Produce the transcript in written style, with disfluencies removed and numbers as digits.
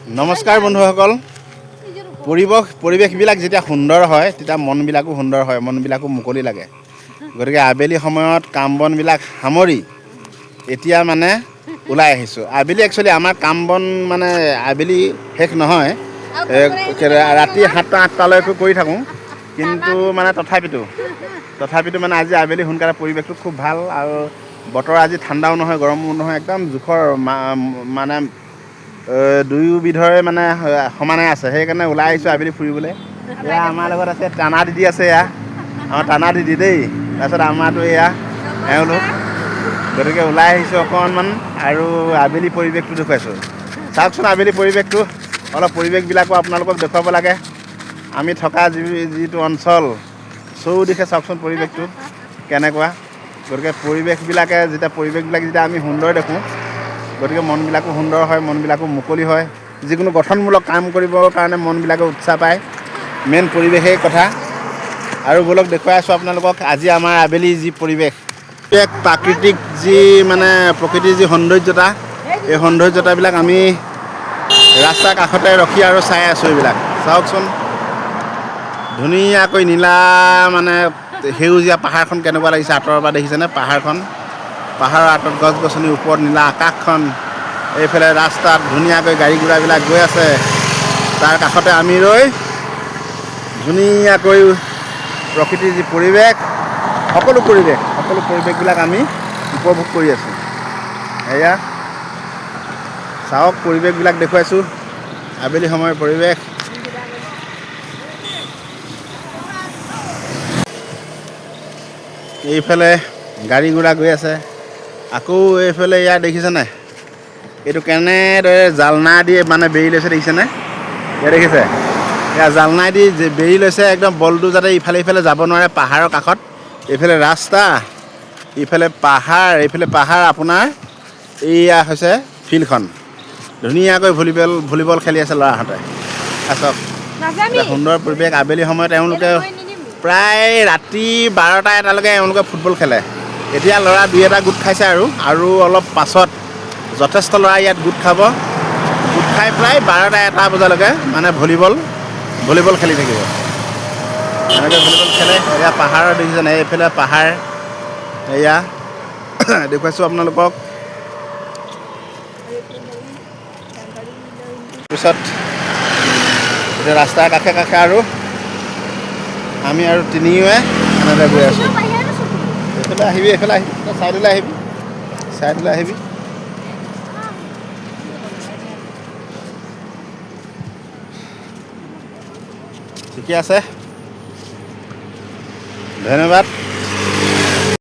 নমস্কাৰ বন্ধুসকল। পৰিৱেশবিলাক যেতিয়া সুন্দৰ হয় তেতিয়া মনবিলাকো সুন্দৰ হয়, মনবিলাকো মুকলি লাগে। গতিকে আবেলি সময়ত কাম বনবিলাক সামৰি এতিয়া মানে ওলাই আহিছোঁ। আবেলি একচুৱেলি আমাৰ কাম বন মানে আবেলি শেষ নহয়, ৰাতি 7টা 8টালৈকে কৰি থাকোঁ, কিন্তু মানে তথাপিতো মানে আজি আবেলি সোনকালে পৰিৱেশটো খুব ভাল আৰু বতৰ আজি ঠাণ্ডাও নহয় গৰমো নহয়, একদম জোখৰ মানে দুয়োবিধৰে মানে সমানে আছে। সেইকাৰণে ওলাই আহিছোঁ আবেলি ফুৰিবলৈ। এয়া আমাৰ লগত আছে টানা দিদি আছে, এয়া আমাৰ টানা দিদি দেই। তাৰপিছত আমাৰতো এয়া এওঁলোক। গতিকে ওলাই আহিছোঁ অকণমান আৰু আবেলি পৰিৱেশটো দেখুৱাইছোঁ। চাওকচোন আবেলি পৰিৱেশটো, অলপ পৰিৱেশবিলাকো আপোনালোকক দেখুৱাব লাগে। আমি থকা যিটো অঞ্চল চৌদিশে চাওকচোন পৰিৱেশটো কেনেকুৱা। গতিকে পৰিৱেশবিলাক যেতিয়া আমি সুন্দৰ দেখোঁ, গতিকে মনবিলাকো সুন্দৰ হয়, মনবিলাকো মুকলি হয়। যিকোনো গঠনমূলক কাম কৰিবৰ কাৰণে মনবিলাকে উৎসাহ পায়। মেইন পৰিৱেশেই কথা। আৰু ব'লক দেখুৱাই আছোঁ আপোনালোকক আজি আমাৰ আবেলি যি পৰিৱেশ, এক প্ৰাকৃতিক যি মানে প্ৰকৃতিৰ যি সৌন্দৰ্যতা, এই সৌন্দৰ্যতাবিলাক আমি ৰাস্তাৰ কাষতে ৰখি আৰু চাই আছোঁ। এইবিলাক চাওকচোন, ধুনীয়াকৈ নীলা মানে সেউজীয়া পাহাৰখন কেনেকুৱা লাগিছে আঁতৰৰ পৰা দেখিছেনে? পাহাৰখন, পাহাৰৰ আঁতৰত গছ গছনিৰ ওপৰত নীলা আকাশখন, এইফালে ৰাস্তাত ধুনীয়াকৈ গাড়ী ঘোঁৰাবিলাক গৈ আছে। তাৰ কাষতে আমি ৰৈ ধুনীয়াকৈ প্ৰকৃতিৰ যি পৰিৱেশ, সকলো পৰিৱেশবিলাক আমি উপভোগ কৰি আছোঁ। এয়া চাওক, পৰিৱেশবিলাক দেখুৱাইছোঁ, আবেলি সময়ৰ পৰিৱেশ। এইফালে গাড়ী ঘোঁৰা গৈ আছে। আকৌ এইফালে ইয়াত দেখিছেনে এইটো কেনেদৰে জালনা দি মানে বেৰি লৈছে দেখিছেনে? ইয়াত দেখিছে, ইয়াত জালনা দি বেৰি লৈছে একদম বলটো যাতে ইফালে ইফালে যাব নোৱাৰে। পাহাৰৰ কাষত এইফালে ৰাস্তা, ইফালে পাহাৰ, এইফালে পাহাৰ। আপোনাৰ এইয়া হৈছে ফিল্ডখন, ধুনীয়াকৈ ভলীবল খেলি আছে ল'ৰাহঁতে। চাওক সুন্দৰ পৰিৱেশ। আবেলি সময়ত এওঁলোকে প্ৰায় ৰাতি 12টা 1টালৈকে এওঁলোকে ফুটবল খেলে। এতিয়া ল'ৰা দুই এটা গোট খাইছে আৰু অলপ পাছত যথেষ্ট ল'ৰা ইয়াত গোট খাব। গোট খাই প্ৰায় 12টা 1টা বজালৈকে মানে ভলীবল খেলি থাকিব। এনেকৈ ভলীবল খেলে। এয়া পাহাৰৰ দেখিছেনে? এইফালে পাহাৰ, এয়া দেখুৱাইছোঁ আপোনালোকক। পিছত এতিয়া ৰাস্তাৰ কাষে কাষে আৰু আমি আৰু তিনিওৱে এনেদৰে গৈ আছোঁ। এইফালে আহিবি, এইফালে আহিবি, ছাইডলৈ আহিবি, ছাইডলৈ আহিবি। ঠিকে আছে, ধন্যবাদ।